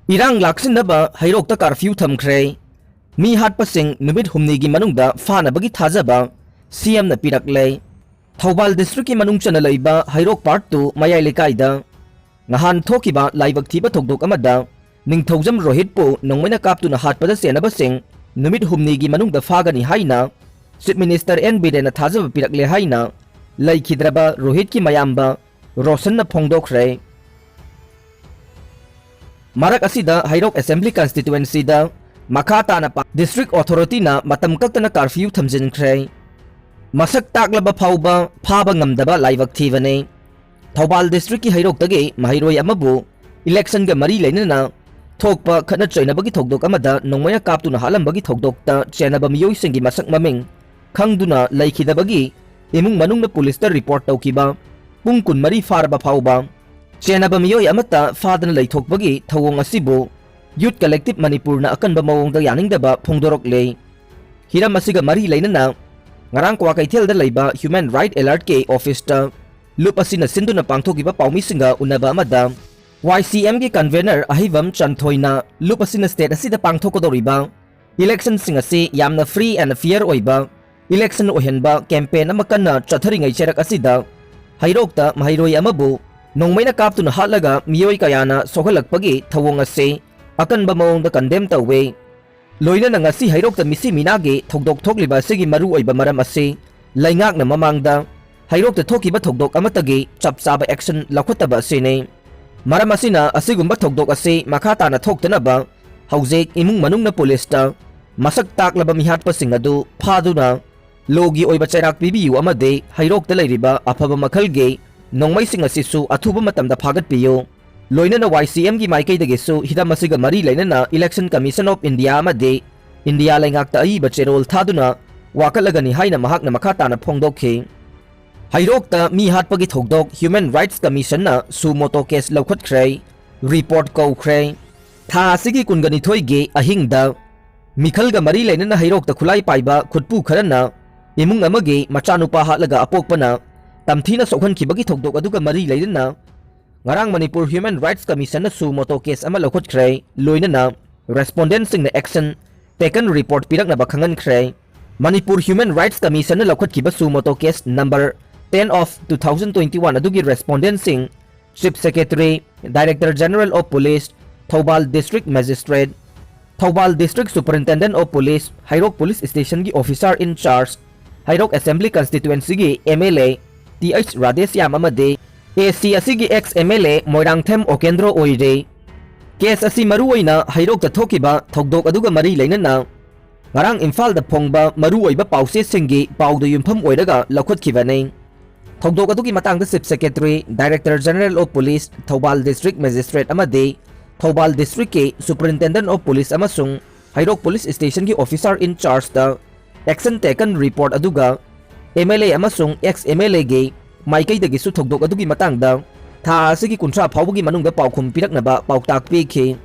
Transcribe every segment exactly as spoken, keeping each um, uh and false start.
ꯏꯔꯥꯡ ꯂꯥꯛꯁꯤꯟꯅꯕ ꯍꯩꯔꯣꯛꯇ curfew ꯊꯝꯈ꯭ꯔꯦ꯫ ꯃꯤ ꯍꯥꯠꯄꯁꯤꯡ ꯅꯨꯃꯤꯠ ꯍꯨꯝꯅꯤꯒꯤ ꯃꯅꯨꯡꯗ ꯐꯥꯅꯕꯒꯤ ꯊꯥꯖꯕ ꯁꯤ ꯑꯦꯝꯅ ꯄꯤꯔꯛꯂꯦ꯫ ꯊꯧꯕꯥꯜ districtꯀꯤ ꯃꯅꯨꯡ ꯆꯟꯅ ꯂꯩꯕ ꯍꯩꯔꯣꯛ Part two ꯃꯌꯥꯏ ꯂꯩꯀꯥꯏꯗ ꯉꯍꯥꯟ ꯊꯣꯛꯈꯤꯕ ꯂꯥꯏꯕꯛ ꯊꯤꯕ ꯊꯧꯗꯣꯛ ꯑꯃꯗ ꯅꯤꯡꯊꯧꯖꯝ ꯔꯣꯍꯤꯠꯄꯨ ꯅꯣꯡꯃꯩꯅ ꯀꯥꯞꯇꯨꯅ ꯍꯥꯠꯄꯗ ꯆꯦꯟꯅꯕꯁꯤꯡ ꯅꯨꯃꯤꯠ ꯍꯨꯝꯅꯤꯒꯤ ꯃꯅꯨꯡꯗ ꯐꯥꯒꯅꯤ ꯍꯥꯏꯅ Chief Minister ꯑꯦꯟ ꯕꯤꯔꯦꯟꯅ ꯊꯥꯖꯕ ꯄꯤꯔꯛꯂꯦ ꯍꯥꯏꯅ ꯂꯩꯈꯤꯗ꯭ꯔꯕ ꯔꯣꯍꯤꯠꯀꯤ ꯃꯌꯥꯝꯕ ꯔꯣꯁꯟꯅ ꯐꯣꯡꯗꯣꯛꯈ꯭ꯔꯦ꯫ ꯃꯔꯛ ꯑꯁꯤꯗ ꯍꯩꯔꯣꯛ Assembly Constituencyꯗ ꯃꯈꯥ ꯇꯥꯅ ꯄꯥ-, District Authorityꯅ ꯃꯇꯝ ꯀꯛꯇꯅ curfew ꯊꯝꯖꯤꯟꯈ꯭ꯔꯦ꯫ ꯃꯁꯛ ꯇꯥꯛꯂꯕ ꯐꯥꯎꯕ ꯐꯥꯕ ꯉꯝꯗꯕ ꯂꯥꯏꯕꯛ ꯊꯤꯕꯅꯤ꯫ ꯊꯧꯕꯥꯜ districtꯀꯤ ꯍꯩꯔꯣꯛꯇꯒꯤ ꯃꯍꯩꯔꯣꯏ ꯑꯃꯕꯨ electionꯒ ꯃꯔꯤ ꯂꯩꯅꯅ ꯊꯣꯛꯄ ꯈꯠꯅ ꯆꯩꯅꯕꯒꯤ ꯊꯧꯗꯣꯛ ꯑꯃꯗ ꯅꯣꯡꯃꯩꯅ ꯀꯥꯞꯇꯨꯅ ꯍꯥꯠꯂꯝꯕꯒꯤ ꯊꯧꯗꯣꯛꯇ ꯆꯦꯟꯅꯕ ꯃꯤꯑꯣꯏꯁꯤꯡꯒꯤ ꯃꯁꯛ ꯃꯃꯤꯡ ꯈꯪꯗꯨꯅ ꯂꯩꯈꯤꯗꯕꯒꯤ ꯏꯃꯨꯡ ꯃꯅꯨꯡꯅ ꯄꯨꯂꯤꯁꯇ report ꯇꯧꯈꯤꯕ ꯄꯨꯡ ꯀꯨꯟꯃꯔꯤ ꯐꯥꯔꯕ ꯐꯥꯎꯕ ꯆꯦꯟꯅꯕ ꯃꯤꯑꯣꯏ ꯑꯃꯠꯇ ꯐꯥꯗꯅ ꯂꯩꯊꯣꯛꯄꯒꯤ ꯊꯧꯑꯣꯡ ꯑꯁꯤꯕꯨ Youth Collective ꯃꯅꯤꯄꯨꯔꯅ ꯑꯀꯟꯕ ꯃꯑꯣꯡꯗ ꯌꯥꯅꯤꯡꯗꯕ ꯐꯣꯡꯗꯣꯔꯛꯂꯦ꯫ ꯍꯤꯔꯝ ꯑꯁꯤꯒ ꯃꯔꯤ ꯂꯩꯅꯅ ꯉꯔꯥꯡ ꯀ꯭ꯋꯥꯀꯩꯊꯦꯜꯗ ꯂꯩꯕ Human Right Alertꯀꯤ officeꯇ ꯂꯨꯞ ꯑꯁꯤꯅ ꯁꯤꯟꯗꯨꯅ ꯄꯥꯡꯊꯣꯛꯈꯤꯕ ꯄꯥꯎꯃꯤꯁꯤꯡꯒ ꯎꯅꯕ ꯑꯃꯗ Y C Mꯒꯤ convener ꯑꯍꯩꯕꯝ ꯆꯟꯊꯣꯏꯅ ꯂꯨꯞ ꯑꯁꯤꯅ state ꯑꯁꯤꯗ ꯄꯥꯡꯊꯣꯛꯀꯗꯧꯔꯤꯕ electionꯁꯤꯡ ꯑꯁꯤ ꯌꯥꯝꯅ free and fair ꯑꯣꯏꯕ election ꯑꯣꯏꯍꯟꯕ campaign ꯑꯃ ꯀꯟꯅ ꯆꯠꯊꯔꯤꯉꯩ ꯆꯩꯔꯛ ꯑꯁꯤꯗ ꯍꯩꯔꯣꯛꯇ ꯃꯍꯩꯔꯣꯏ ꯑꯃꯕꯨ ꯅꯣꯡꯃꯩꯅ ꯀꯥꯞꯇꯨꯅ ꯍꯥꯠꯂꯒ ꯃꯤꯑꯣꯏ ꯀꯌꯥꯅ ꯁꯣꯛꯍꯜꯂꯛꯄꯒꯤ ꯊꯧꯑꯣꯡ ꯑꯁꯤ ꯑꯀꯟꯕ ꯃꯑꯣꯡꯗ condemn ꯇꯧꯏ꯫ ꯂꯣꯏꯅꯅ ꯉꯁꯤ ꯍꯩꯔꯣꯛꯇ ꯃꯤꯁꯤ ꯃꯤꯅꯥꯒꯤ ꯊꯧꯗꯣꯛ ꯊꯣꯛꯂꯤꯕ ꯑꯁꯤꯒꯤ ꯃꯔꯨꯑꯣꯏꯕ ꯃꯔꯝ ꯑꯁꯤ ꯂꯩꯉꯥꯛꯅ ꯃꯃꯥꯡꯗ ꯍꯩꯔꯣꯛꯇ ꯊꯣꯛꯈꯤꯕ ꯊꯧꯗꯣꯛ ꯑꯃꯠꯇꯒꯤ ꯆꯞ ꯆꯥꯕ action ꯂꯧꯈꯠꯇꯕ ꯑꯁꯤꯅꯤ꯫ ꯃꯔꯝ ꯑꯁꯤꯅ ꯑꯁꯤꯒꯨꯝꯕ ꯊꯧꯗꯣꯛ ꯑꯁꯤ ꯃꯈꯥ ꯇꯥꯅ ꯊꯣꯛꯇꯅꯕ ꯍꯧꯖꯤꯛ ꯏꯃꯨꯡ ꯃꯅꯨꯡꯅ ꯄꯨꯂꯤꯁꯇ ꯃꯁꯛ ꯇꯥꯛꯂꯕ ꯃꯤꯍꯥꯠꯄꯁꯤꯡ ꯑꯗꯨ ꯐꯥꯗꯨꯅ lawꯒꯤ ꯑꯣꯏꯕ ꯆꯩꯔꯥꯛ ꯄꯤꯕꯤꯌꯨ ꯑꯃꯗꯤ ꯍꯩꯔꯣꯛꯇ ꯂꯩꯔꯤꯕ ꯑꯐꯕ ꯃꯈꯜꯒꯤ ꯅꯣꯡꯃꯩꯁꯤꯡ ꯑꯁꯤꯁꯨ ꯑꯊꯨꯕ ꯃꯇꯝꯗ ꯐꯥꯒꯠꯄꯤꯌꯨ꯫ ꯂꯣꯏꯅꯅ Y C Mꯒꯤ ꯃꯥꯏꯀꯩꯗꯒꯤꯁꯨ ꯍꯤꯔꯝ ꯑꯁꯤꯒ ꯃꯔꯤ ꯂꯩꯅꯅ Election Commission of India ꯑꯃꯗꯤ ꯏꯟꯗꯤꯌꯥ ꯂꯩꯉꯥꯛꯇ ꯑꯏꯕ ꯆꯦꯔꯣꯜ ꯊꯥꯗꯨꯅ ꯋꯥꯀꯠꯂꯒꯅꯤ ꯍꯥꯏꯅ ꯃꯍꯥꯛꯅ ꯃꯈꯥ ꯇꯥꯅ ꯐꯣꯡꯗꯣꯛꯈꯤ꯫ ꯍꯩꯔꯣꯛꯇ ꯃꯤ ꯍꯥꯠꯄꯒꯤ ꯊꯧꯗꯣꯛ Human Rights Commissionꯅ suo motu case ꯂꯧꯈꯠꯈ꯭ꯔꯦ꯫ Report ꯀꯧꯈ꯭ꯔꯦ꯫ ꯊꯥ ꯑꯁꯤꯒꯤ ꯀꯨꯟꯒ ꯅꯤꯊꯣꯏꯒꯤ ꯑꯍꯤꯡꯗ ꯃꯤꯈꯜꯒ ꯃꯔꯤ ꯂꯩꯅꯅ ꯍꯩꯔꯣꯛꯇ ꯈꯨꯠꯂꯥꯏ ꯄꯥꯏꯕ ꯈꯨꯠꯄꯨ ꯈꯔꯅ ꯏꯃꯨꯡ ꯑꯃꯒꯤ ꯃꯆꯥꯅꯨꯄꯥ ꯍꯥꯠꯂꯒ ꯑꯄꯣꯛꯄꯅ ꯇꯝꯊꯤꯅ ꯁꯣꯛꯍꯟꯈꯤꯕꯒꯤ ꯊꯧꯗꯣꯛ ꯑꯗꯨꯒ ꯃꯔꯤ ꯂꯩꯅꯅ ꯉꯔꯥꯡ Manipur Human Rights Commissionꯅ suo motu case ꯑꯃ ꯂꯧꯈꯠꯈ꯭ꯔꯦ, ꯂꯣꯏꯅꯅ respondentꯁꯤꯡꯅ action taken report ꯄꯤꯔꯛꯅꯕ ꯈꯪꯍꯟꯈ꯭ꯔꯦ꯫ Manipur Human Rights Commissionꯅ ꯂꯧꯈꯠꯈꯤꯕ suo motu case number ten of two thousand twenty-one ꯑꯗꯨꯒꯤ respondentꯁꯤꯡ Chief Secretary, Director General of Police, Thoubal District Magistrate, Thoubal District Superintendent of Police, Heirok Police Stationꯒꯤ Officer in Charge, Heirok Assembly Constituencyꯒꯤ MLA T H Radheshyam ꯑꯃꯗꯤ case ꯑꯁꯤꯒꯤ ex MLA Moirangthem ꯑꯣꯀꯦꯟꯗ꯭ꯔꯣ ꯑꯣꯏꯔꯦ꯫ Case ꯑꯁꯤ ꯃꯔꯨꯑꯣꯏꯅ ꯍꯩꯔꯣꯛꯇ ꯊꯣꯛꯈꯤꯕ ꯊꯧꯗꯣꯛ ꯑꯗꯨꯒ ꯃꯔꯤ ꯂꯩꯅꯅ ꯉꯔꯥꯡ ꯏꯝꯐꯥꯜꯗ ꯐꯣꯡꯕ ꯃꯔꯨꯑꯣꯏꯕ ꯄꯥꯎꯆꯦꯁꯤꯡꯒꯤ ꯄꯥꯎꯗ ꯌꯨꯝꯐꯝ ꯑꯣꯏꯔꯒ ꯂꯧꯈꯠꯈꯤꯕꯅꯤ꯫ ꯊꯧꯗꯣꯛ ꯑꯗꯨꯒꯤ ꯃꯇꯥꯡꯗ Chief Secretary, Director General of Police, Thoubal District Magistrate ꯑꯃꯗꯤ ꯊꯧꯕꯥꯜ Districtꯀꯤ Superintendent of Police ꯑꯃꯁꯨꯡ ꯍꯩꯔꯣꯛ Police Stationꯒꯤ Officer in Chargeꯇ action taken report ꯑꯗꯨꯒ MLA ꯑꯃꯁꯨꯡ ex MLAꯒꯤ ꯃꯥꯏꯀꯩꯗꯒꯤꯁꯨ ꯊꯧꯗꯣꯛ ꯑꯗꯨꯒꯤ ꯃꯇꯥꯡꯗ ꯊꯥ ꯑꯁꯤꯒꯤ ꯀꯨꯟꯊ꯭ꯔꯥ ꯐꯥꯎꯕꯒꯤ ꯃꯅꯨꯡꯗ ꯄꯥꯎꯈꯨꯝ ꯄꯤꯔꯛꯅꯕ ꯄꯥꯎꯇꯥꯛ ꯄꯤꯈꯤ꯫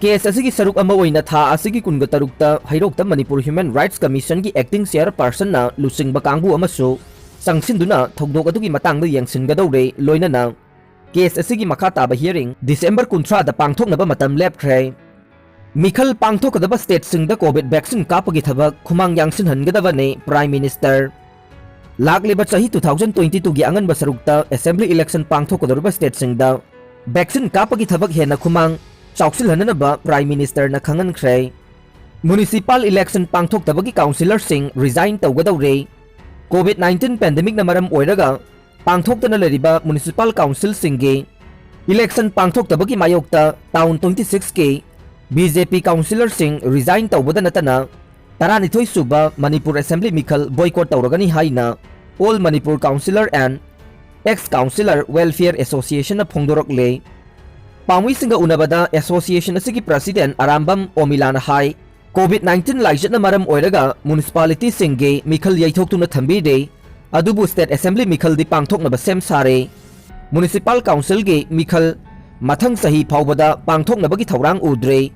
ꯀꯦꯁ ꯑꯁꯤꯒꯤ ꯁꯔꯨꯛ ꯑꯃ ꯑꯣꯏꯅ ꯊꯥ ꯑꯁꯤꯒꯤ ꯀꯨꯟꯒ ꯇꯔꯨꯛꯇ ꯍꯩꯔꯣꯛꯇ ꯃꯅꯤꯄꯨꯔ Human Rights Commissionꯒꯤ acting chairpersonꯅ ꯂꯨꯆꯤꯡꯕ ꯀꯥꯡꯕꯨ ꯑꯃꯁꯨ ꯆꯪꯁꯤꯟꯗꯨꯅ ꯊꯧꯗꯣꯛ ꯑꯗꯨꯒꯤ ꯃꯇꯥꯡꯗ ꯌꯦꯡꯁꯤꯟꯒꯗꯧꯔꯦ, ꯂꯣꯏꯅꯅ ꯀꯦꯁ ꯑꯁꯤꯒꯤ ꯃꯈꯥ ꯇꯥꯕ hearing December ꯀꯨꯟꯊ꯭ꯔꯥꯗ ꯄꯥꯡꯊꯣꯛꯅꯕ ꯃꯇꯝ ꯂꯦꯞꯈ꯭ꯔꯦ꯫ ꯃꯤꯈꯜ ꯄꯥꯡꯊꯣꯛꯀꯗꯕ stateꯁꯤꯡꯗ COVID vaccine ꯀꯥꯞꯄꯒꯤ ꯊꯕꯛ ꯈꯨꯃꯥꯡ ꯌꯥꯡꯁꯤꯟꯍꯟꯒꯗꯕꯅꯤ Prime Minister꯫ ꯂꯥꯛꯂꯤꯕ ꯆꯍꯤ two thousand twenty twoꯒꯤ ꯑꯉꯟꯕ ꯁꯔꯨꯛꯇ Assembly election ꯄꯥꯡꯊꯣꯛꯀꯗꯧꯔꯤꯕ stateꯁꯤꯡꯗ vaccine ꯀꯥꯞꯄꯒꯤ ꯊꯕꯛ ꯍꯦꯟꯅ ꯈꯨꯃꯥꯡ ꯆꯥꯎꯁꯤꯜꯍꯟꯅꯅꯕ Prime Ministerꯅ ꯈꯪꯍꯟꯈ꯭ꯔꯦ꯫ Municipal election ꯄꯥꯡꯊꯣꯛꯇꯕꯒꯤ councillorꯁꯤꯡ resign ꯇꯧꯒꯗꯧꯔꯦ꯫ COVID nineteen pandemicꯅ ꯃꯔꯝ ꯑꯣꯏꯔꯒ ꯄꯥꯡꯊꯣꯛꯇꯅ ꯂꯩꯔꯤꯕ municipal councilꯁꯤꯡꯒꯤ election ꯄꯥꯡꯊꯣꯛꯇꯕꯒꯤ ꯃꯥꯌꯣꯛꯇ town twenty sixꯀꯤ BJP councillorꯁꯤꯡ resign ꯇꯧꯕꯗ ꯅꯠꯇꯅ ꯇꯔꯥꯅꯤꯊꯣꯏ ꯁꯨꯕ ꯃꯅꯤꯄꯨꯔ Assembly ꯃꯤꯈꯜ boycott ꯇꯧꯔꯒꯅꯤ ꯍꯥꯏꯅ All Manipur Councillor and Ex Councillor Welfare Associationꯅ ꯐꯣꯡꯗꯣꯔꯛꯂꯦ꯫ ꯄꯥꯎꯃꯤꯁꯤꯡꯒ ꯎꯅꯕꯗ association ꯑꯁꯤꯒꯤ president ꯑꯔꯥꯝꯕꯝ ꯑꯣꯃꯤꯂꯥꯅ ꯍꯥꯏ, COVID nineteen ꯂꯥꯏꯆꯠꯅ ꯃꯔꯝ ꯑꯣꯏꯔꯒ municipalityꯁꯤꯡꯒꯤ ꯃꯤꯈꯜ ꯌꯩꯊꯣꯛꯇꯨꯅ ꯊꯝꯕꯤꯔꯦ, ꯑꯗꯨꯕꯨ state assembly ꯃꯤꯈꯜꯗꯤ ꯄꯥꯡꯊꯣꯛꯅꯕ ꯁꯦꯝ ꯁꯥꯔꯦ꯫ Municipal councilꯒꯤ ꯃꯤꯈꯜ ꯃꯊꯪ ꯆꯍꯤ ꯐꯥꯎꯕꯗ ꯄꯥꯡꯊꯣꯛꯅꯕꯒꯤ ꯊꯧꯔꯥꯡ ꯎꯗ꯭ꯔꯦ꯫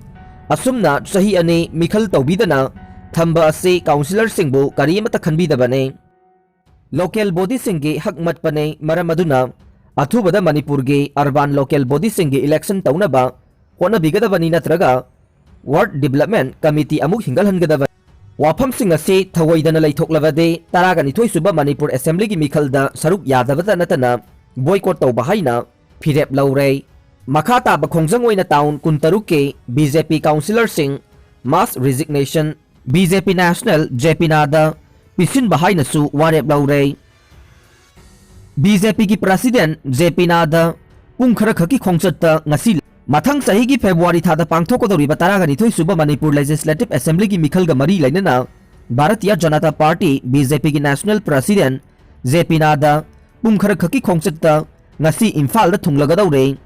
ꯑꯁꯨꯝꯅ ꯆꯍꯤ ꯑꯅꯤ ꯃꯤꯈꯜ ꯇꯧꯕꯤꯗꯅ ꯊꯝꯕ ꯑꯁꯤ councillorꯁꯤꯡꯕꯨ ꯀꯔꯤꯃꯠꯇ ꯈꯟꯕꯤꯗꯕꯅꯤ꯫ Local bodyꯁꯤꯡꯒꯤ ꯍꯛ ꯃꯠꯄꯅꯤ, ꯃꯔꯝ ꯑꯗꯨꯅ ꯑꯊꯨꯕꯗ ꯃꯅꯤꯄꯨꯔꯒꯤ urban local bodyꯁꯤꯡꯒꯤ election ꯇꯧꯅꯕ ꯍꯣꯠꯅꯕꯤꯒꯗꯕꯅꯤ, ꯅꯠꯇ꯭ꯔꯒ Ward Development Committee ꯑꯃꯨꯛ ꯍꯤꯡꯒꯠꯍꯟꯒꯗꯕꯅꯤ꯫ ꯋꯥꯐꯝꯁꯤꯡ ꯑꯁꯤ ꯊꯧꯑꯣꯏꯗꯅ ꯂꯩꯊꯣꯛꯂꯕꯗꯤ ꯇꯔꯥꯒ ꯅꯤꯊꯣꯏ ꯁꯨꯕ ꯃꯅꯤꯄꯨꯔ Assemblyꯒꯤ ꯃꯤꯈꯜꯗ ꯁꯔꯨꯛ ꯌꯥꯗꯕꯇ ꯅꯠꯇꯅ boycott ꯇꯧꯕ ꯍꯥꯏꯅ ꯐꯤꯔꯦꯞ ꯂꯧꯔꯦ꯫ ꯃꯈꯥ ꯇꯥꯕ ꯈꯣꯡꯖꯪ ꯑꯣꯏꯅ town ꯀꯨꯟꯇꯔꯨꯛꯀꯤ BJP councillorꯁꯤꯡ mass resignation, BJP National J P Nadda ꯄꯤꯁꯤꯟꯕ ꯍꯥꯏꯅꯁꯨ ꯋꯥꯔꯦꯞ ꯂꯧꯔꯦ꯫ BJPꯒꯤ President ꯖꯦ ꯄꯤ ꯅꯥꯗ ꯄꯨꯡ ꯈꯔꯈꯛꯀꯤ ꯈꯣꯡꯆꯠꯇ ꯉꯁꯤ ꯃꯊꯪ ꯆꯍꯤꯒꯤ February ꯊꯥꯗ ꯄꯥꯡꯊꯣꯛꯀꯗꯧꯔꯤꯕ ꯇꯔꯥꯒ ꯅꯤꯊꯣꯏ ꯁꯨꯕ ꯃꯅꯤꯄꯨꯔ Legislative Assemblyꯒꯤ ꯃꯤꯈꯜꯒ ꯃꯔꯤ ꯂꯩꯅꯅ Bharatiya Janata party, BJPꯒꯤ National President J P ꯅꯥꯗ ꯄꯨꯡ ꯈꯔꯈꯛꯀꯤ ꯈꯣꯡꯆꯠꯇ ꯉꯁꯤ ꯏꯝꯐꯥꯜꯗ ꯊꯨꯡꯂꯒꯗꯧꯔꯦ꯫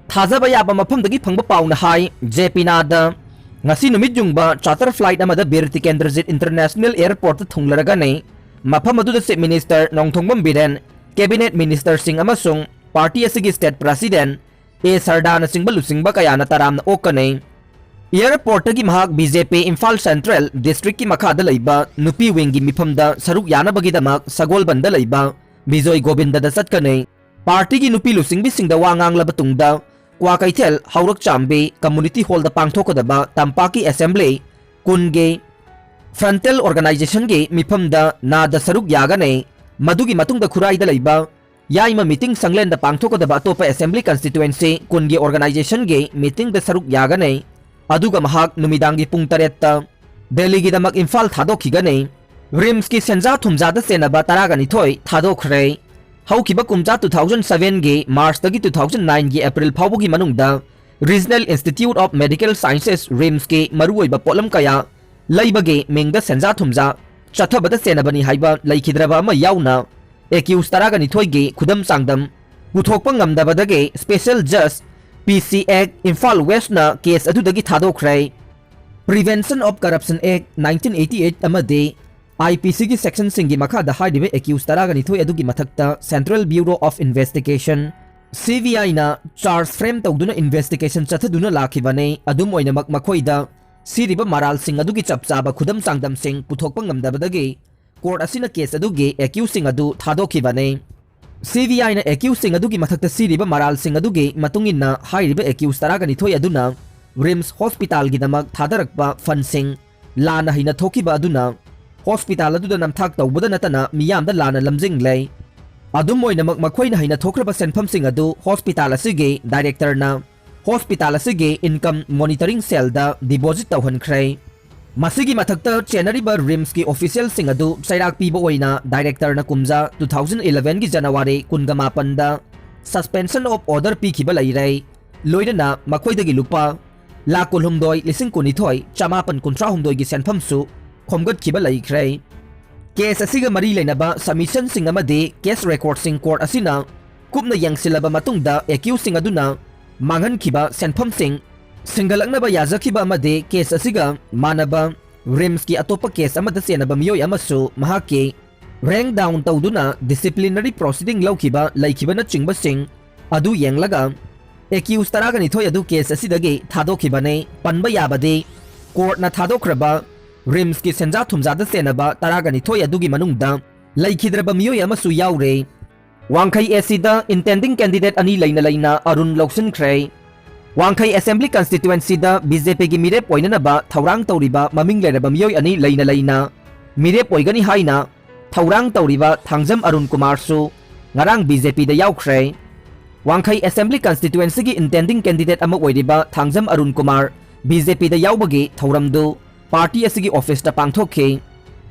ꯊꯥꯖꯕ ꯌꯥꯕ ꯃꯐꯝꯗꯒꯤ ꯐꯪꯕ ꯄꯥꯎꯅ ꯍꯥꯏ, ꯖꯦ ꯄꯤ ꯅꯥꯗ ꯉꯁꯤ ꯅꯨꯃꯤꯠ ꯌꯨꯡꯕ charter flight ꯑꯃꯗ ꯕꯤꯔ ꯇꯤꯀꯦꯟꯗ꯭ꯔꯖꯤꯠ International Airportꯇ ꯊꯨꯡꯂꯔꯒꯅꯤ꯫ ꯃꯐꯝ ꯑꯗꯨꯗ Chief Minister Nongthombam Biren, Cabinet Ministerꯁꯤꯡ ꯑꯃꯁꯨꯡ ꯄꯥꯔꯇꯤ ꯑꯁꯤꯒꯤ State President ꯑꯦ ꯁꯔꯗꯥꯅꯆꯤꯡꯕ ꯂꯨꯆꯤꯡꯕ ꯀꯌꯥꯅ ꯇꯔꯥꯝꯅ ꯑꯣꯛꯀꯅꯤ꯫ Airportꯇꯒꯤ ꯃꯍꯥꯛ BJP ꯏꯝꯐꯥꯜ Central Districtꯀꯤ ꯃꯈꯥꯗ ꯂꯩꯕ ꯅꯨꯄꯤ wingꯒꯤ ꯃꯤꯐꯝꯗ ꯁꯔꯨꯛ ꯌꯥꯅꯕꯒꯤꯗꯃꯛ ꯁꯒꯣꯜꯕꯟꯗ ꯂꯩꯕ ꯕꯤꯖꯣꯏ ꯒꯣꯕꯤꯟꯗꯗ ꯆꯠꯀꯅꯤ꯫ ꯄꯥꯔꯇꯤꯒꯤ ꯅꯨꯄꯤ ꯂꯨꯆꯤꯡꯕꯤꯁꯤꯡꯗ ꯋꯥ ꯉꯥꯡꯂꯕ ꯇꯨꯡꯗ ꯀ꯭ꯋꯥꯀꯩꯊꯦꯜ ꯍꯧꯔꯛꯆꯥꯝꯕꯤ Community Hallꯗ ꯄꯥꯡꯊꯣꯛꯀꯗꯕ ꯇꯝꯄꯥꯛꯀꯤ Assembly ꯀꯨꯟꯒꯤ Frontal Organisationꯒꯤ ꯃꯤꯐꯝꯗ ꯅꯥꯗ ꯁꯔꯨꯛ ꯌꯥꯒꯅꯤ꯫ ꯃꯗꯨꯒꯤ ꯃꯇꯨꯡꯗ ꯈꯨꯔꯥꯏꯗ ꯂꯩꯕ ꯌꯥꯏꯃ meeting ꯁꯪꯂꯦꯟꯗ ꯄꯥꯡꯊꯣꯛꯀꯗꯕ ꯑꯇꯣꯞꯄ Assembly Constituency ꯀꯨꯟꯒꯤ Organisationꯒꯤ meetingꯗ ꯁꯔꯨꯛ ꯌꯥꯒꯅꯤ꯫ ꯑꯗꯨꯒ ꯃꯍꯥꯛ ꯅꯨꯃꯤꯗꯥꯡꯒꯤ ꯄꯨꯡ ꯇꯔꯦꯠꯇ ꯗꯦꯜꯂꯤꯒꯤꯗꯃꯛ ꯏꯝꯐꯥꯜ ꯊꯥꯗꯣꯛꯈꯤꯒꯅꯤ꯫ RIMSꯀꯤ ꯁꯦꯟꯖꯥ ꯊꯨꯝꯖꯥꯗ ꯆꯦꯟꯅꯕ ꯇꯔꯥꯒ ꯅꯤꯊꯣꯏ ꯊꯥꯗꯣꯛꯈ꯭ꯔꯦ꯫ ꯍꯧꯈꯤꯕ ꯀꯨꯝꯖꯥ two thousand sevenꯒꯤ Marchꯇꯒꯤ two thousand nineꯒꯤ April ꯐꯥꯎꯕꯒꯤ ꯃꯅꯨꯡꯗ Regional Institute of Medical Sciences, RIMSꯀꯤ ꯃꯔꯨꯑꯣꯏꯕ ꯄꯣꯠꯂꯝ ꯀꯌꯥ ꯂꯩꯕꯒꯤ ꯃꯤꯡꯗ ꯁꯦꯟꯖꯥ ꯊꯨꯝꯖꯥ ꯆꯠꯊꯕꯗ ꯆꯦꯟꯅꯕꯅꯤ ꯍꯥꯏꯕ ꯂꯩꯈꯤꯗ꯭ꯔꯕ ꯑꯃ ꯌꯥꯎꯅ, accused ꯇꯔꯥꯒ ꯅꯤꯊꯣꯏꯒꯤ ꯈꯨꯗꯝ ꯆꯥꯡꯗꯝ ꯄꯨꯊꯣꯛꯄ ꯉꯝꯗꯕꯗꯒꯤ Special Judge P C Act Imphal Westꯅ case ꯑꯗꯨꯗꯒꯤ ꯊꯥꯗꯣꯛꯈ꯭ꯔꯦ꯫ Prevention of Corruption Act nineteen eighty eight ꯑꯃꯗꯤ IPCꯒꯤ sectionꯁꯤꯡꯒꯤ ꯃꯈꯥꯗ ꯍꯥꯏꯔꯤꯕ accused ꯇꯔꯥꯒ ꯅꯤꯊꯣꯏ ꯑꯗꯨꯒꯤ ꯃꯊꯛꯇ Central Bureau of Investigation, CBIꯅ charge frame ꯇꯧꯗꯨꯅ investigation ꯆꯠꯊꯗꯨꯅ ꯂꯥꯛꯈꯤꯕꯅꯤ꯫ ꯑꯗꯨꯝ ꯑꯣꯏꯅꯃꯛ, ꯃꯈꯣꯏꯗ ꯁꯤꯔꯤꯕ ꯃꯔꯥꯜꯁꯤꯡ ꯑꯗꯨꯒꯤ ꯆꯞ ꯆꯥꯕ ꯈꯨꯗꯝ ꯆꯥꯡꯗꯝꯁꯤꯡ ꯄꯨꯊꯣꯛꯄ ꯉꯝꯗꯕꯗꯒꯤ court ꯑꯁꯤꯅ case ꯑꯗꯨꯒꯤ accusedꯁꯤꯡ ꯑꯗꯨ ꯊꯥꯗꯣꯛꯈꯤꯕꯅꯤ꯫ CBIꯅ ꯑꯦꯀ꯭ꯌꯨꯁꯁꯤꯡ ꯑꯗꯨꯒꯤ ꯃꯊꯛꯇ ꯁꯤꯔꯤꯕ ꯃꯔꯥꯜꯁꯤꯡ ꯑꯗꯨꯒꯤ ꯃꯇꯨꯡ ꯏꯟꯅ ꯍꯥꯏꯔꯤꯕ ꯑꯦꯀ꯭ꯌꯨꯁ ꯇꯔꯥꯒ ꯅꯤꯊꯣꯏ ꯑꯗꯨꯅ RIMS ꯍꯣꯁꯄꯤꯇꯥꯜꯒꯤꯗꯃꯛ ꯊꯥꯗꯔꯛꯄ ꯐꯟꯁꯤꯡ ꯂꯥꯟꯅ ꯍꯩꯅ ꯊꯣꯛꯈꯤꯕ ꯑꯗꯨꯅ ꯍꯣꯁꯄꯤꯇꯥꯜ ꯑꯗꯨꯗ ꯅꯝꯊꯥꯛ ꯇꯧꯕꯗ ꯅꯠꯇꯅ ꯃꯤꯌꯥꯝꯗ ꯂꯥꯟꯅ ꯂꯝꯖꯤꯡꯂꯦ꯫ ꯑꯗꯨꯝ ꯑꯣꯏꯅꯃꯛ, ꯃꯈꯣꯏꯅ ꯍꯩꯅ ꯊꯣꯛꯈ꯭ꯔꯕ ꯁꯦꯟꯐꯝꯁꯤꯡ ꯑꯗꯨ ꯍꯣꯁꯄꯤꯇꯥꯜ ꯑꯁꯤꯒꯤ ꯗꯥꯏꯔꯦꯛꯇꯔꯅ ꯍꯣꯁꯄꯤꯇꯥꯜ ꯑꯁꯤꯒꯤ ꯏꯟꯀꯝ ꯃꯣꯅꯤꯇꯔꯤꯡ ꯁꯦꯜꯗ ꯗꯤꯄꯣꯖꯤꯠ ꯇꯧꯍꯟꯈ꯭ꯔꯦ꯫ ꯃꯁꯤꯒꯤ ꯃꯊꯛꯇ ꯆꯦꯟꯅꯔꯤꯕ RIMSꯀꯤ ꯑꯣꯐꯤꯁꯤꯌꯦꯜꯁꯤꯡ ꯑꯗꯨ ꯆꯩꯔꯥꯛ ꯄꯤꯕ ꯑꯣꯏꯅ ꯗꯥꯏꯔꯦꯛꯇꯔꯅ ꯀꯨꯝꯖꯥ two thousand elevenꯒꯤ ꯖꯅꯋꯥꯔꯤ ꯀꯨꯟꯒ ꯃꯥꯄꯟꯗ suspension of order ꯄꯤꯈꯤꯕ ꯂꯩꯔꯦ꯫ ꯂꯣꯏꯅꯅ ꯃꯈꯣꯏꯗꯒꯤ ꯂꯨꯄꯥ ꯂꯥꯈ ꯀꯨꯟꯍꯨꯝꯗꯣꯏ ꯂꯤꯁꯤꯡ ꯀꯨꯟꯅꯤꯊꯣꯏ ꯆꯃꯥꯄꯟ ꯀꯨꯟꯊ꯭ꯔꯥ ꯍꯨꯝꯗꯣꯏꯒꯤ ꯁꯦꯟꯐꯝꯁꯨ ꯈꯣꯝꯒꯠꯈꯤꯕ ꯂꯩꯈ꯭ꯔꯦ꯫ ꯀꯦꯁ ꯑꯁꯤꯒ ꯃꯔꯤ ꯂꯩꯅꯕ ꯁꯕꯃꯤꯁꯟꯁꯤꯡ ꯑꯃꯗꯤ ꯀꯦꯁ ꯔꯦꯀꯣꯔꯗꯁꯤꯡ ꯀꯣꯔꯠ ꯑꯁꯤꯅ ꯀꯨꯞꯅ ꯌꯦꯡꯁꯤꯜꯂꯕ ꯃꯇꯨꯡꯗ ꯑꯦꯀ꯭ꯌꯨꯁꯁꯤꯡ ꯑꯗꯨꯅ ꯃꯥꯡꯍꯟꯈꯤꯕ ꯁꯦꯟꯐꯝꯁꯤꯡ ꯁꯤꯡꯒꯠꯂꯛꯅꯕ ꯌꯥꯖꯈꯤꯕ ꯑꯃꯗꯤ ꯀꯦꯁ ꯑꯁꯤꯒ ꯃꯥꯟꯅꯕ RIMSꯀꯤ ꯑꯇꯣꯞꯄ ꯀꯦꯁ ꯑꯃꯗ ꯆꯦꯟꯅꯕ ꯃꯤꯑꯣꯏ ꯑꯃꯁꯨ ꯃꯍꯥꯛꯀꯤ rank down ꯇꯧꯗꯨꯅ disciplinary proceeding ꯂꯧꯈꯤꯕ ꯂꯩꯈꯤꯕꯅꯆꯤꯡꯕꯁꯤꯡ ꯑꯗꯨ ꯌꯦꯡꯂꯒ ꯑꯦꯀ꯭ꯌꯨꯁ ꯇꯔꯥꯒ ꯅꯤꯊꯣꯏ ꯑꯗꯨ ꯀꯦꯁ ꯑꯁꯤꯗꯒꯤ ꯊꯥꯗꯣꯛꯈꯤꯕꯅꯤ꯫ ꯄꯟꯕ ꯌꯥꯕꯗꯤ, ꯀꯣꯔꯠꯅ ꯊꯥꯗꯣꯛꯈ꯭ꯔꯕ RIMSꯀꯤ ꯁꯦꯟꯖꯥ ꯊꯨꯝꯖꯥꯗ ꯆꯦꯟꯅꯕ ꯇꯔꯥꯒ ꯅꯤꯊꯣꯏ ꯑꯗꯨꯒꯤ ꯃꯅꯨꯡꯗ ꯂꯩꯈꯤꯗ꯭ꯔꯕ ꯃꯤꯑꯣꯏ ꯑꯃꯁꯨ ꯌꯥꯎꯔꯦ꯫ ꯋꯥꯡꯈꯩ ACꯗ intending candidate ꯑꯅꯤ ꯂꯩꯅ ꯂꯩꯅ ꯑꯔꯨꯟ ꯂꯧꯁꯤꯟꯈ꯭ꯔꯦ꯫ ꯋꯥꯡꯈꯩ Assembly Constituencyꯗ BJPꯒꯤ ꯃꯤꯔꯦꯞ ꯑꯣꯏꯅꯅꯕ ꯊꯧꯔꯥꯡ ꯇꯧꯔꯤꯕ ꯃꯃꯤꯡ ꯂꯩꯔꯕ ꯃꯤꯑꯣꯏ ꯑꯅꯤ ꯂꯩꯅ ꯂꯩꯅ ꯃꯤꯔꯦꯞ ꯑꯣꯏꯒꯅꯤ ꯍꯥꯏꯅ ꯊꯧꯔꯥꯡ ꯇꯧꯔꯤꯕ ꯊꯥꯡꯖꯝ ꯑꯔꯨꯟ ꯀꯨꯃꯥꯔꯁꯨ ꯉꯔꯥꯡ BJPꯗ ꯌꯥꯎꯈ꯭ꯔꯦ꯫ ꯋꯥꯡꯈꯩ Assembly Constituencyꯒꯤ intending candidate ꯑꯃ ꯑꯣꯏꯔꯤꯕ ꯊꯥꯡꯖꯝ ꯑꯔꯨꯟ ꯀꯨꯃꯥꯔ BJPꯗ ꯌꯥꯎꯕꯒꯤ ꯊꯧꯔꯝꯗꯨ ꯄꯥꯔꯇꯤ ꯑꯁꯤꯒꯤ ꯑꯣꯐꯤꯁꯇ ꯄꯥꯡꯊꯣꯛꯈꯤ꯫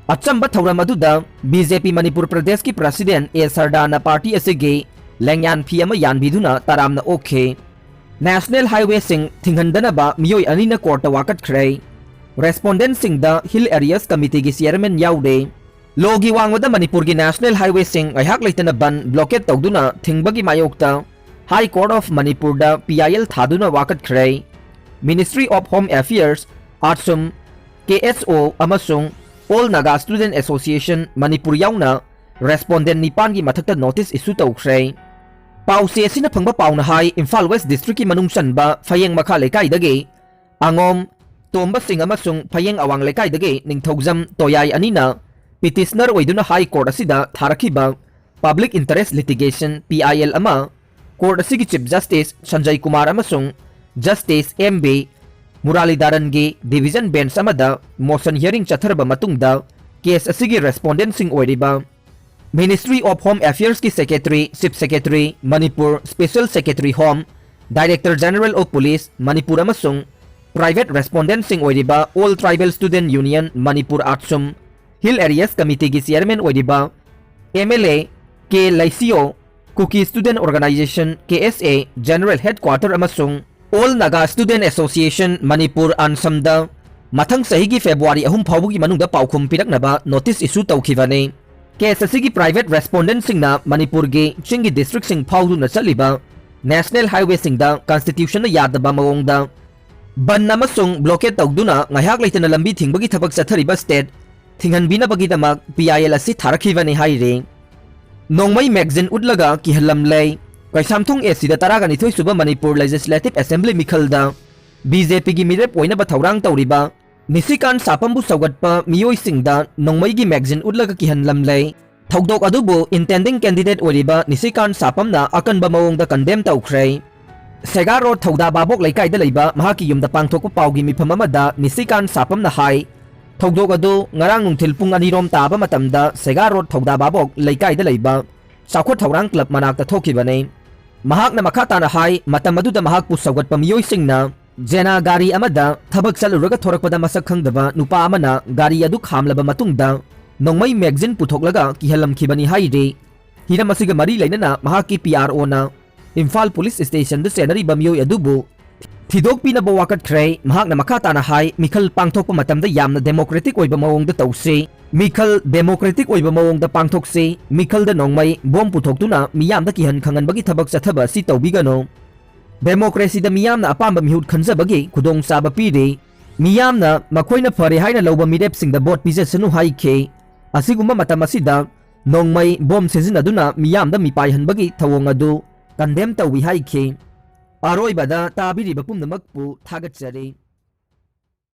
ꯑꯆꯝꯕ ꯊꯧꯔꯝ ꯑꯗꯨꯗ BJP ꯃꯅꯤꯄꯨꯔ ꯄ꯭ꯔꯗꯦꯁꯀꯤ president A ꯁꯔꯗꯥꯅ ꯄꯥꯔꯇꯤ ꯑꯁꯤꯒꯤ ꯂꯦꯡꯌꯥꯟ ꯐꯤ ꯑꯃ ꯌꯥꯟꯕꯤꯗꯨꯅ ꯇꯔꯥꯝꯅ ꯑꯣꯛꯈꯤ꯫ National highwayꯁꯤꯡ ꯊꯤꯡꯍꯟꯗꯅꯕ ꯃꯤꯑꯣꯏ ꯑꯅꯤꯅ ꯀꯣꯔꯠꯇ ꯋꯥꯀꯠꯈ꯭ꯔꯦ꯫ Respondentꯁꯤꯡꯗ Hill Areas Committeeꯒꯤ chairman ꯌꯥꯎꯔꯦ꯫ ꯂꯣꯒꯤ ꯋꯥꯡꯃꯗ ꯃꯅꯤꯄꯨꯔꯒꯤ national highwayꯁꯤꯡ ꯉꯥꯏꯍꯥꯛ ꯂꯩꯇꯅ ꯕꯟ blockade ꯇꯧꯗꯨꯅ ꯊꯤꯡꯕꯒꯤ ꯃꯥꯌꯣꯛꯇ High Court of ꯃꯅꯤꯄꯨꯔꯗ PIL ꯊꯥꯗꯨꯅ ꯋꯥꯀꯠꯈ꯭ꯔꯦ꯫ Ministry of Home Affairs, ARTSUM, KSO ꯑꯃꯁꯨꯡ All Naga Student Association Manipur ꯌꯥꯎꯅ respondent ꯅꯤꯄꯥꯟꯒꯤ ꯃꯊꯛꯇ notice issue ꯇꯧꯈ꯭ꯔꯦ꯫ ꯄꯥꯎꯆꯦ ꯑꯁꯤꯅ ꯐꯪꯕ ꯄꯥꯎꯅ ꯍꯥꯏ, ꯏꯝꯐꯥꯜ West Districtꯀꯤ ꯃꯅꯨꯡ ꯆꯟꯕ ꯐꯌꯦꯡ ꯃꯈꯥ ꯂꯩꯀꯥꯏꯗꯒꯤ ꯑꯉꯣꯝ ꯇꯣꯝꯕ ꯁꯤꯡ ꯑꯃꯁꯨꯡ ꯐꯌꯦꯡ ꯑꯋꯥꯡ ꯂꯩꯀꯥꯏꯗꯒꯤ ꯅꯤꯡꯊꯧꯖꯝ ꯇꯣꯌꯥꯏ ꯑꯅꯤꯅ petitioner ꯑꯣꯏꯗꯨꯅ High Court ꯑꯁꯤꯗ ꯊꯥꯔꯛꯈꯤꯕ Public Interest Litigation, P I L, ꯑꯃ court ꯑꯁꯤꯒꯤ Chief Justice ꯁꯟꯖꯌ ꯀꯨꯃꯥꯔ ꯑꯃꯁꯨꯡ Justice M B ꯃꯨꯔꯥꯂꯤꯙꯔꯟꯒꯤ division bench ꯑꯃꯗ motion hearing ꯆꯠꯊꯔꯕ ꯃꯇꯨꯡꯗ, case ꯑꯁꯤꯒꯤ respondentꯁꯤꯡ ꯑꯣꯏꯔꯤꯕ Ministry of Home Affairsꯀꯤ Secretary, Chief Secretary, Manipur Special Secretary Home, Director General of Police, Manipur ꯑꯃꯁꯨꯡ private respondentꯁꯤꯡ ꯑꯣꯏꯔꯤꯕ All Tribal Student Union Manipur, ATSUM, Hill Areas Committeeꯒꯤ chairman ꯑꯣꯏꯔꯤꯕ M L A K ꯂꯩꯁꯤꯌꯣ, Kuki Student Organisation, K S A, General Headquarter ꯑꯃꯁꯨꯡ All Naga Student Association Manipur, ANSAMꯗ ꯃꯊꯪ ꯆꯍꯤꯒꯤ February ꯑꯍꯨꯝ ꯐꯥꯎꯕꯒꯤ ꯃꯅꯨꯡꯗ ꯄꯥꯎꯈꯨꯝ ꯄꯤꯔꯛꯅꯕ notice issue ꯇꯧꯈꯤꯕꯅꯤ꯫ Case ꯑꯁꯤꯒꯤ private respondentꯁꯤꯡꯅ ꯃꯅꯤꯄꯨꯔꯒꯤ ꯆꯤꯡꯒꯤ districtꯁꯤꯡ ꯐꯥꯎꯗꯨꯅ ꯆꯠꯂꯤꯕ national highwayꯁꯤꯡꯗ constitutionꯅ ꯌꯥꯗꯕ ꯃꯑꯣꯡꯗ ꯕꯟ ꯑꯃꯁꯨꯡ blockade ꯇꯧꯗꯨꯅ ꯉꯥꯏꯍꯥꯛ ꯂꯩꯇꯅ ꯂꯝꯕꯤ ꯊꯤꯡꯕꯒꯤ ꯊꯕꯛ ꯆꯠꯊꯔꯤꯕ state ꯊꯤꯡꯍꯟꯕꯤꯅꯕꯒꯤꯗꯃꯛ P I L ꯑꯁꯤ ꯊꯥꯔꯛꯈꯤꯕꯅꯤ ꯍꯥꯏꯔꯤ꯫ ꯅꯣꯡꯃꯩ magazine ꯎꯠꯂꯒ ꯀꯤꯍꯜꯂꯝꯂꯦ꯫ ꯀꯩꯁꯥꯝꯊꯣꯡ A Cꯗ ꯇꯔꯥꯒ ꯅꯤꯊꯣꯏ ꯁꯨꯕ Manipur Legislative Assembly ꯃꯤꯈꯜꯗ B J Pꯒꯤ ꯃꯤꯔꯦꯞ ꯑꯣꯏꯅꯕ ꯊꯧꯔꯥꯡ ꯇꯧꯔꯤꯕ ꯅꯤꯁꯤꯀꯥꯟ ꯁꯥꯄꯝꯕꯨ ꯁꯧꯒꯠꯄ ꯃꯤꯑꯣꯏꯁꯤꯡꯗ ꯅꯣꯡꯃꯩꯒꯤ magazine ꯎꯠꯂꯒ ꯀꯤꯍꯟꯂꯝꯂꯦ꯫ ꯊꯧꯗꯣꯛ ꯑꯗꯨꯕꯨ intending candidate ꯑꯣꯏꯔꯤꯕ ꯅꯤꯁꯤꯀꯥꯟ ꯁꯥꯄꯝꯅ ꯑꯀꯟꯕ ꯃꯑꯣꯡꯗ condemn ꯇꯧꯈ꯭ꯔꯦ꯫ ꯁꯦꯒꯥ ꯔꯣꯗ ꯊꯧꯗꯥ ꯕꯥꯕꯣꯛ ꯂꯩꯀꯥꯏꯗ ꯂꯩꯕ ꯃꯍꯥꯛꯀꯤ ꯌꯨꯝꯗ ꯄꯥꯡꯊꯣꯛꯄ ꯄꯥꯎꯒꯤ ꯃꯤꯐꯝ ꯑꯃꯗ ꯅꯤꯁꯤꯀꯥꯟ ꯁꯥꯄꯝꯅ ꯍꯥꯏ, ꯊꯧꯗꯣꯛ ꯑꯗꯨ ꯉꯔꯥꯡ ꯅꯨꯡꯊꯤꯜ ꯄꯨꯡ ꯑꯅꯤꯔꯣꯝ ꯇꯥꯕ ꯃꯇꯝꯗ ꯁꯦꯒꯥ ꯔꯣꯗ ꯊꯧꯗꯥ ꯕꯥꯕꯣꯛ ꯂꯩꯀꯥꯏꯗ ꯂꯩꯕ ꯆꯥꯎꯈꯠ ꯊꯧꯔꯥꯡ club ꯃꯅꯥꯛꯇ ꯊꯣꯛꯈꯤꯕꯅꯤ꯫ ꯃꯍꯥꯛꯅ ꯃꯈꯥ ꯇꯥꯅ ꯍꯥꯏ, ꯃꯇꯝ ꯑꯗꯨꯗ ꯃꯍꯥꯛꯄꯨ ꯁꯧꯒꯠꯄ ꯃꯤꯑꯣꯏꯁꯤꯡꯅ ꯖꯦꯅꯥ ꯒꯥꯔꯤ ꯑꯃꯗ ꯊꯕꯛ ꯆꯠꯂꯨꯔꯒ ꯊꯣꯔꯛꯄꯗ ꯃꯁꯛ ꯈꯪꯗꯕ ꯅꯨꯄꯥ ꯑꯃꯅ ꯒꯥꯔꯤ ꯑꯗꯨ ꯈꯥꯝꯂꯕ ꯃꯇꯨꯡꯗ ꯅꯣꯡꯃꯩ magazine ꯄꯨꯊꯣꯛꯂꯒ ꯀꯤꯍꯜꯂꯝꯈꯤꯕꯅꯤ ꯍꯥꯏꯔꯤ꯫ ꯍꯤꯔꯝ ꯑꯁꯤꯒ ꯃꯔꯤ ꯂꯩꯅꯅ ꯃꯍꯥꯛꯀꯤ P R Oꯅ ꯏꯝꯐꯥꯜ ꯄꯨꯂꯤꯁ ꯁ꯭ꯇꯦꯁꯟꯗ ꯆꯦꯟꯅꯔꯤꯕ ꯃꯤꯑꯣꯏ ꯑꯗꯨꯕꯨ ꯊꯤꯗꯣꯛꯄꯤꯅꯕ ꯋꯥꯀꯠꯈ꯭ꯔꯦ꯫ ꯃꯍꯥꯛꯅ ꯃꯈꯥ ꯇꯥꯅ ꯍꯥꯏ, ꯃꯤꯈꯜ ꯄꯥꯡꯊꯣꯛꯄ ꯃꯇꯝꯗ ꯌꯥꯝꯅ democratic ꯑꯣꯏꯕ ꯃꯑꯣꯡꯗ ꯇꯧꯁꯤ꯫ ꯃꯤꯈꯜ democratic ꯑꯣꯏꯕ ꯃꯑꯣꯡꯗ ꯄꯥꯡꯊꯣꯛꯁꯤ꯫ ꯃꯤꯈꯜꯗ ꯅꯣꯡꯃꯩ, ꯕꯣꯝ ꯄꯨꯊꯣꯛꯇꯨꯅ ꯃꯤꯌꯥꯝꯗ ꯀꯤꯍꯟ ꯈꯪꯍꯟꯕꯒꯤ ꯊꯕꯛ ꯆꯠꯊꯕ ꯑꯁꯤ ꯇꯧꯕꯤꯒꯅꯨ꯫ Democracyꯗ ꯃꯤꯌꯥꯝꯅ ꯑꯄꯥꯝꯕ ꯃꯤꯍꯨꯠ ꯈꯟꯖꯕꯒꯤ ꯈꯨꯗꯣꯡꯆꯥꯕ ꯄꯤꯔꯤ꯫ ꯃꯤꯌꯥꯝꯅ ꯃꯈꯣꯏꯅ ꯐꯔꯦ ꯍꯥꯏꯅ ꯂꯧꯕ ꯃꯤꯔꯦꯞꯁꯤꯡꯗ vote ꯄꯤꯖꯁꯅꯨ ꯍꯥꯏꯈꯤ꯫ ꯑꯁꯤꯒꯨꯝꯕ ꯃꯇꯝ ꯑꯁꯤꯗ ꯅꯣꯡꯃꯩ, ꯕꯣꯝ ꯁꯤꯖꯤꯟꯅꯗꯨꯅ ꯃꯤꯌꯥꯝꯗ ꯃꯤꯄꯥꯏꯍꯟꯕꯒꯤ ꯊꯧꯑꯣꯡ ꯑꯗꯨ condemn ꯇꯧꯏ ꯍꯥꯏꯈꯤ꯫ ꯑꯔꯣꯏꯕꯗ ꯇꯥꯕꯤꯔꯤꯕ ꯄꯨꯝꯅꯃꯛꯄꯨ ꯊꯥꯒꯠꯆꯔꯤ꯫